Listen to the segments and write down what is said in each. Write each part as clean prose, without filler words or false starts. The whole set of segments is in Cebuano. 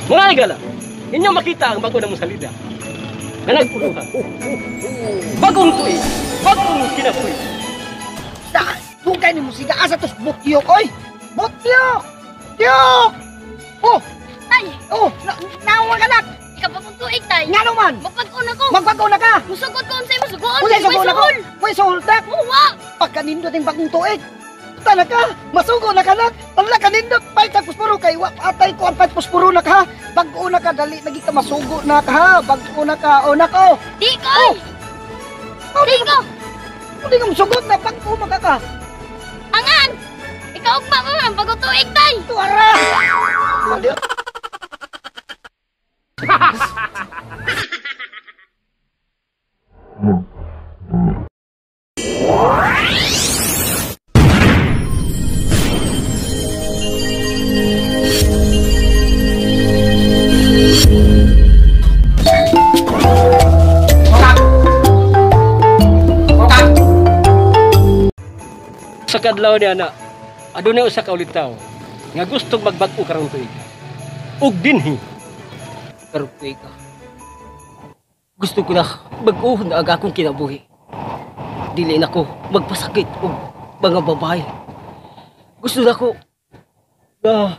Mga higala, inyo makita ang bago na mong salida na nagpuluhan. Bagong tuig, bagong kinabuhi. Dugay ni musika asa tos butyok oy. Butyok. Tyok. Oh, Tay, oh, nawa ka nak. Ikaw tuig tay. Ngano man? Magpag-una ko. Magpag-una ka. Musugot ko unsay musugoon. Unsay sugo na ko? Uy, suhol tak. Uwa. Pagkanindot ang bagong tuig. Tala ka, masugo na ka nak. Tala kanindot pait sa puspuro kay wa atay ko ang pait puspuro na ka. Bag-o na ka dali lagi ka masugo na ka ha. Bag-o na ka o nako. Di ko. Oh. Di ko. Hindi ka musugot na pag-o maka ka. Angan. Ikaw ugma mo ang bagong tuig tay. Tuara. Sa kadlaw niya na, adunay usa ka ulitaw nga gustong magbag-o karong tuig. Ug dinhi karong tuig. Gusto ko na bag-o na ang akong kinabuhi. Dili na ko magpasakit og mga babae. Gusto na ko na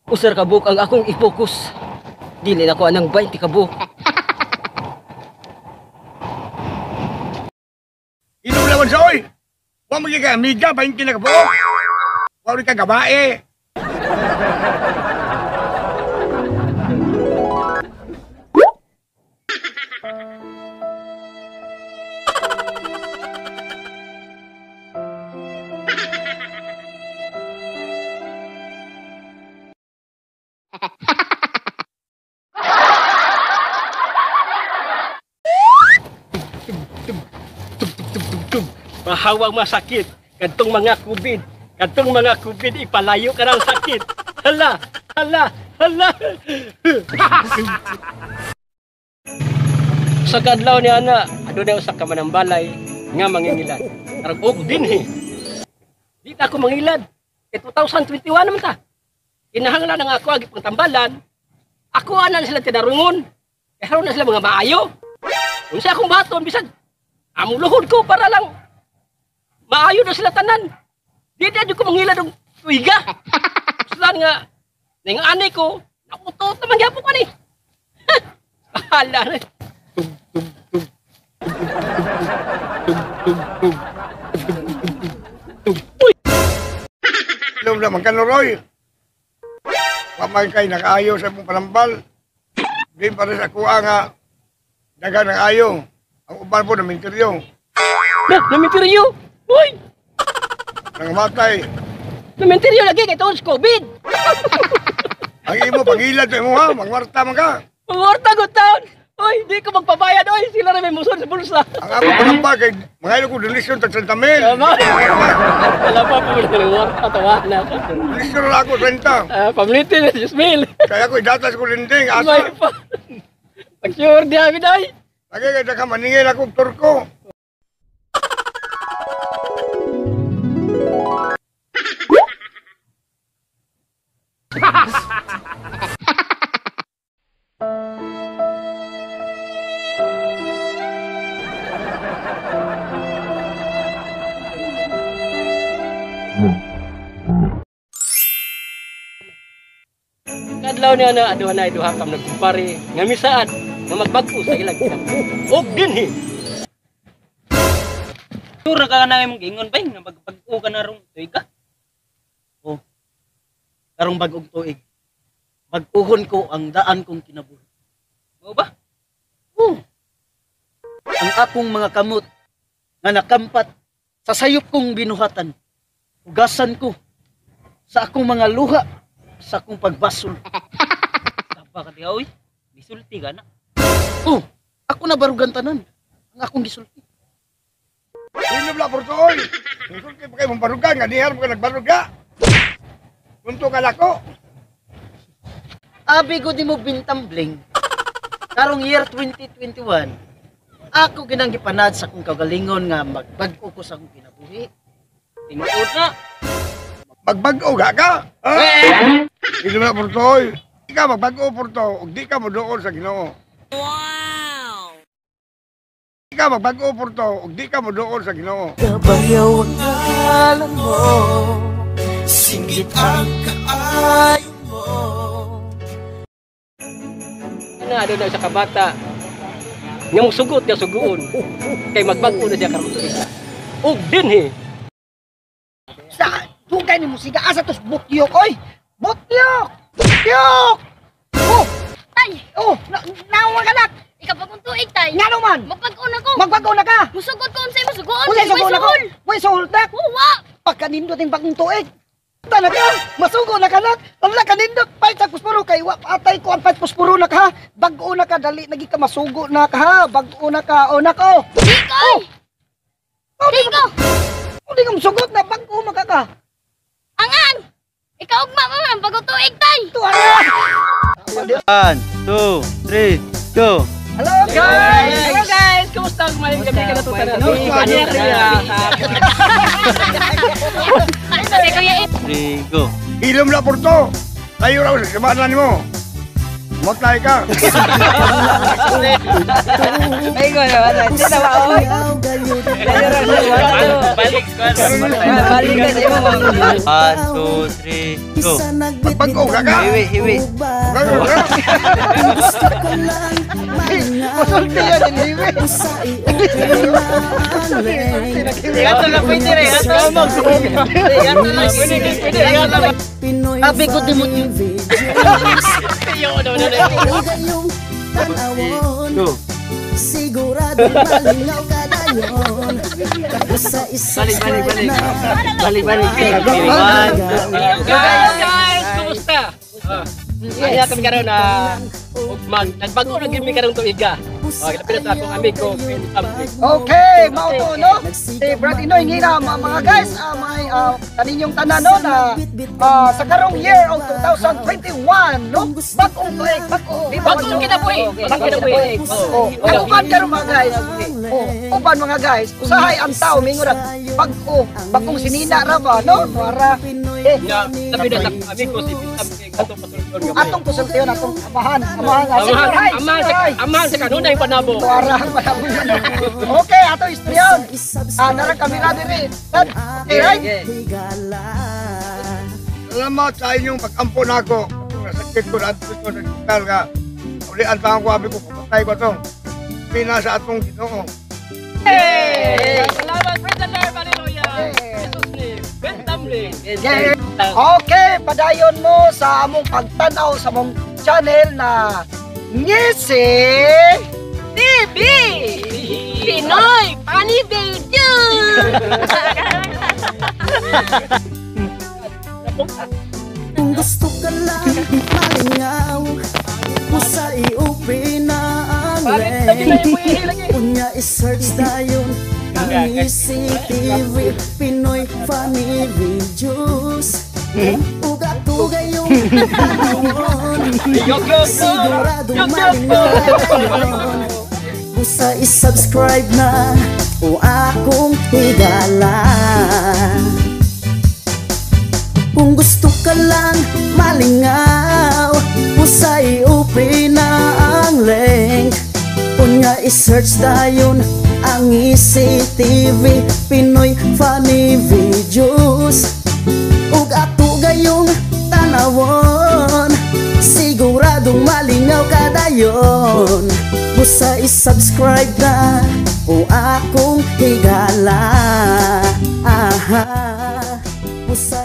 usar ka buok ang akong i-focus. Dili na ko anang 20 ka buok. Inulawan sa oy. Wa mo ka amiga 20 na ka buok. Wa rin ka gabae. Mahawang masakit kadtong mga COVID, kadtong mga COVID ipalayo ka ng sakit. Hala, hala, hala. Sa kadlaw ni ana, adunay usa ka manambalay nga mangingilad. Karong og dinhi. Di ta ako mangilad. Kay 2021 naman ta. Kinahanglan ang ako agi pangtambalan. Ako ana sila tinarungon. Kay haron na sila mga maayo. Unsa akong baton bisan among luhod ko para lang maayo na sila tanan. Di na ko mangilad og tuiga. Sila nga ning ani ko, nakutot naman gyapon ka ni. Bahala na. Tug tug tug. Tug tug tug. Tug. Uy. Ilom naman ka Roy. Wa man kay nakaayo sa imong panambal. Di para sa kuha nga dagan ng ayo. Ang uban po naminteryo. Na, naminteryo. Uy! Nangamatay. Naminteryo lagi kay tuon sa COVID. Ang imo pangilad sa imo ha, mangwarta man ka. Mangwarta ko taon. Uy, di ko magpabayad. Uy, sila na may muson sa bulsa. Ang amo panambal kay mangayo ko donasyon tag 30 mil. Tama. Wala pa po na warta tawa na. Donasyon na ako 30. Ah, pamlitin na 10 mil. Kaya ko idatas ko linding asa. May pa. Pag-sure di abi day. Lagi kay daka maningil ako turko. Kadlaw niya na adunay duha ka nagkumpare nga misaad nga magbag-o sa ilang kinabuhi. Og dinhi. Sure ka na imong giingon bay nga magbag-o ka na rong tuig ka. Oh. Karong bag-ong tuig. Bag-uhon ko ang daan kong kinabuhi. Mao ba? Oh. Ang akong mga kamot nga nakampat sa sayop kong binuhatan. Hugasan ko sa akong mga luha sa akong pagbasol. Taba ka diha oy. Gisulti ka na. Oh, ako na barugan tanan ang akong gisulti. Ilom la porto oy. Musulti pa kay mong barugan nga dihar mo ka nagbaruga. Punto ka lako. Abi ko di mo bintambling. Karong year 2021, ako ginang gipanad sa akong kagalingon nga magbag-o ko sa akong kinabuhi. Tinuod na. Magbag-o ga ka. Ah! Ilom la porto oy. Di ka magbag-o purto ug di ka moduol sa Ginoo. Wow. Di ka magbag-o purto ug di ka moduol sa Ginoo. Kabayaw ang ngalan mo, singgit ang kaayo mo. Na aduna sa kabata nga mosugot niya suguon kay magbag-o na siya karong tuig. Ug dinhi Sa dugay ni musika asa tos butyok oy. Butyok! Butyok! Oh, Tay, oh, na, nawa ka nak. ikaw bagong tuig, tay. Ngano man? Magbag-o na ko. Magbag-o na ka. Musugot ko unsay musugoon. Unsay sugo na ko? Uy, suhol nak. Wa. Pagkanindot yung bagong tuig. Tana ka, masugo na ka nak. Wala kanindot, pait sa puspuro kay wa atay ko ang pait puspuro na ka. Bag-o na ka dali nagi ka masugo na ka ha. Bag-o na ka o nako. Di ko. Oy. Oh, Di ko. Di ka musugot na bag-o maka ka. Angan. Ikaw ugma mo ang bagong tuig, tay. Tuara. 1, 2, 3, go! Hello guys. Hello guys! Kumusta? Maayong gabi ka natutan. Si Kuya Ed. 3, go! Ilom la purto. Tayo raw sa samanan nimo. Matay ka. Balik 1, 2, 3, go! Magbag-o ka ka. Hiwi, hiwi! Magbag-o ka. Musulti yan ini. Ato lang pwede rin. Ato lang. Ato lang. Pwede, pwede, ato lang. Abi ko di mo Yo, no, no, no. Go! Sigurado malingaw ka dayon. Sa Balik, balik, balik. Balik, balik. 1, 2, Guys, guys, kumusta? Yes. Kami karon na mag nagbago na gid mi karong tuiga. Oh, lapit na sa akong amigo, Phil Tampi. Okay, mao to no. Si Brad Inoy ngina mga guys, may kaninyong tanan no na sa karong year of 2021 no. Bag-ong tuig, bag-o. Di ba? Bagong kinabuhi, bagong kinabuhi. Oh, ang uban karon mga guys. Oh, uban mga guys, usahay ang tao mingon na bag-o, bagong sinina ra ba no? Tuara. Eh, Nga, labi na sa akong amigo si Phil Tampi, atong pasulton nga. Atong kusultiyon atong amahan, amahan, Amahan, senior high, amahan senior sa high. Amahan sa kanunay panabo. Tuara ang panabo yan. Okay, ato istoryon. Narang kamera diri. Tad, okay, right? Salamat sa inyong pag-ampo nako. Nasakit ko na ato ko sa ospital nga. Ulian pa ako, abi ko, papatay ko to. Pina sa atong Ginoo. Hey! Salamat, praise the Lord, hallelujah. Jesus name. Ben Tamli. Yeah. Okay, padayon mo sa among pagtanaw sa among channel na Ngisi TV. Pinoy Funny Video. Kung gusto ka lang malingaw, sa i-open na ang link. Unya i-search dayon ang ECTV Pinoy Funny Videos. Ug ato gayong tanawon, sigurado malingaw dayon. Usa i-subscribe na o akong higala. Kung gusto ka lang malingaw, usa i-open na ang link. Unya i-search dayon ang ECTV Pinoy Funny Videos. Ug ato gayong tanawon, siguradong malingaw ka dayon. Busa i-subscribe na o akong higala. Aha. Busa